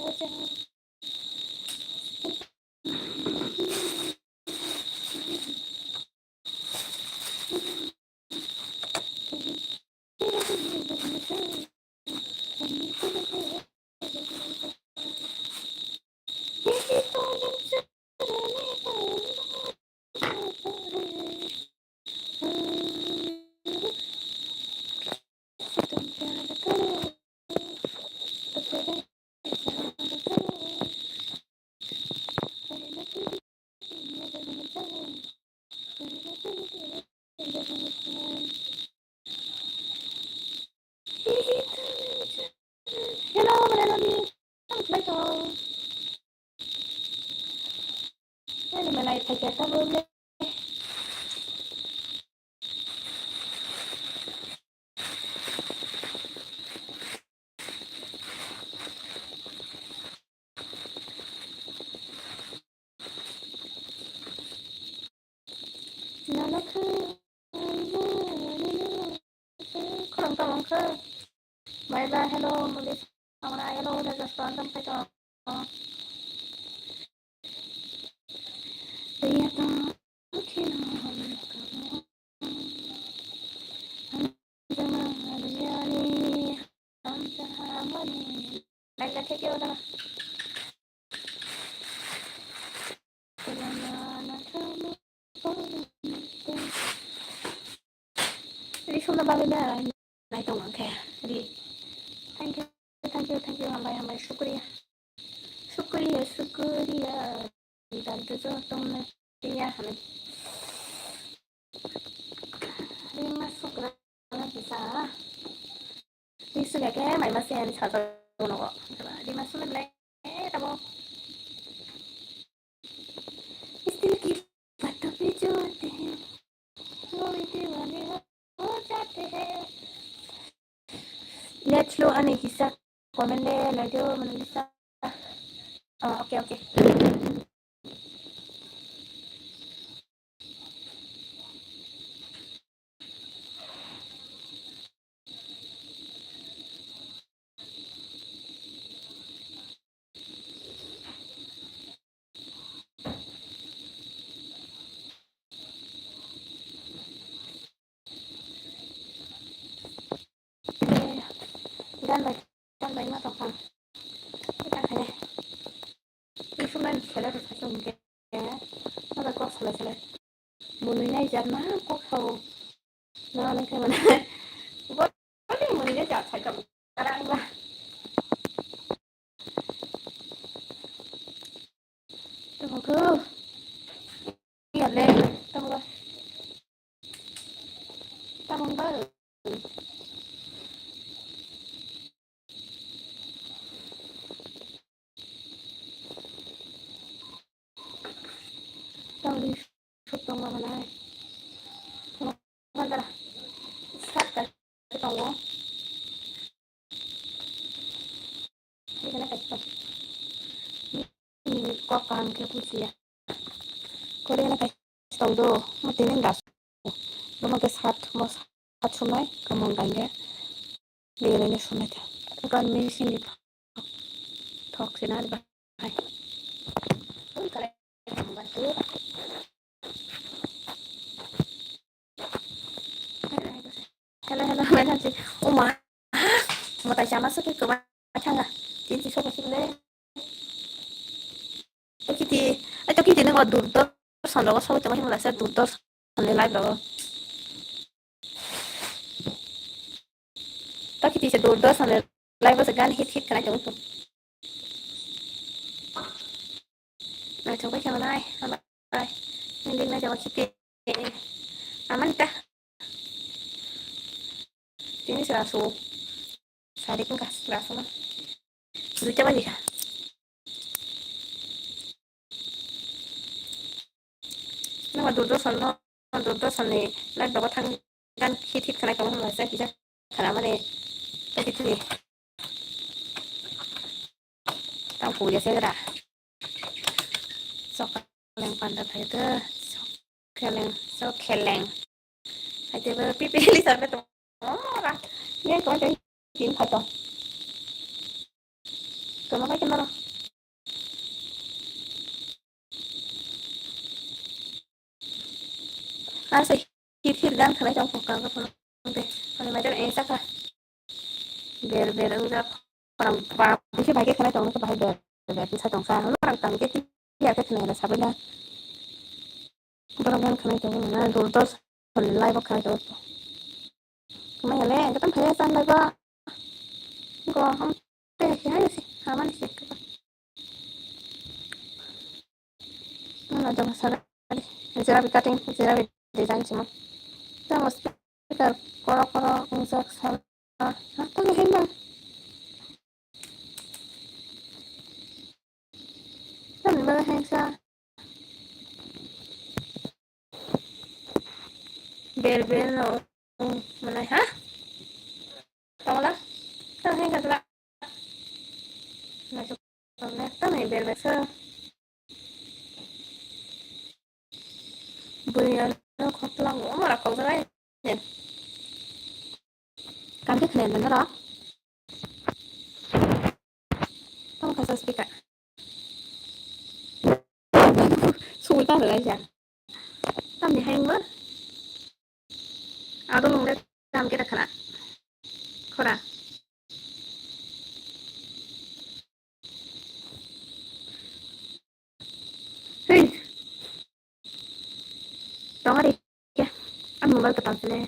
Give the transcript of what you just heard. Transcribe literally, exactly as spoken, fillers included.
Hello, Mananani. Welcome to my channel. Ani malai phaikya tabuk le. Nana kha, khorang tong kha. Bye bye, hello, muli sauna, hello, da just on dam khaito. Iya to, kheno. Hamjama, hamjani, hamjamani. Like, like, khaiyo, da. Risumna bagwi da nai tong ang khe ri. Thank you, thank you, thank you, hambai, hambai, shukriya. Shukriya, shukriya. Dan tu jo tong na tiya hambai. Rima sukra na kisa. Risumya khe mai ma se ani sajak nogo. Rima sumya le tamo. Still ki baat pe jo aate hain, wo bhi deewane ho jate hain. Net slow ani kisa comment le nai do mani kisa. Oh, okay, okay. Gan bai, gan bai ma tong kha. Kita khaye. Isu man sele to sasu mungkin. Mada kok sele sele. Muni nai jat ma kok sao. Na nai khaye mane. Bo ni muni nai jat sai khabu. Karang ba. Tamo ko. Iya le. Tamo ba. Tamo ba. Tangdi sotong ma manai. Tangdi sotong ma manai. Sat ka tongo. Ini kena kacang. Ini kok kan ke kuci ya. Kau dia kena kacang do. Mati ini enggak. Lo mau ke sat, mau sat sunai, kamu enggak ya. Dia ini sunai ya. Bukan missing di thok sini ada. Hai. Ui, kare. Hello, hello, mai thansi. O ma. Mo tai sama suki ko ma thanga. Tin si so ko sile. Kiti, ai to kiti nang o Doordarshan rogo soi tongma himla sa Doordarshan ni live rogo. To kiti se Doordarshan ni live o se gan hit hit khanai tong. Nai chong bai chong nai, nai. Ninding nai chong kiti. Aman ta. Tini serasu. Sari pun kas serasu ma. Duita baji kha. Nang Doordarshan no, Doordarshan ni live rogo thang gan hit hit khanai tong ma sa kisa khana mane. Tadi tini. Tang puya se gra. Sok keleng panda phai de. Sok keleng, sok keleng. Hai te ba pipi li sa be to. Oh, ra. Ye ko te tin pha to. Toma bai khe maro. Asa hir hir gan khanai tong kha, kha, kha, de. Ani mai jar engsa kha. Ber ber wngjak. Param, param, bisi bai khe khanai tong kha, bahai ber ber bwsa tong kha. Hwnwi rang tang khe tiya khe khnai na sabai na. Borok gan khanai tong na, dur dos live o khanai tong. Mai hale, joto phai san live o. Go, ham, te, hai si, hamani si. Ano jong sara, jera bi cutting, jera bi design simo. Tamo speaker, koro, koro, ungjak sara. Tamo hai ma. Tamo hai sa. Ber ber no, um, manai ha? Tawla? Tawla hai gajla. Masuk tawla, tawla ber ber sa. Buriya no khopla mo mara khopla. Kam khe khna nang ro. Tong kha sa speaker. Sugui ta lai ja. Tamni hai mo. Ado nung le kam khe khna. Khora. Hey. Tong ari. Ya. Am mobile ka tang le.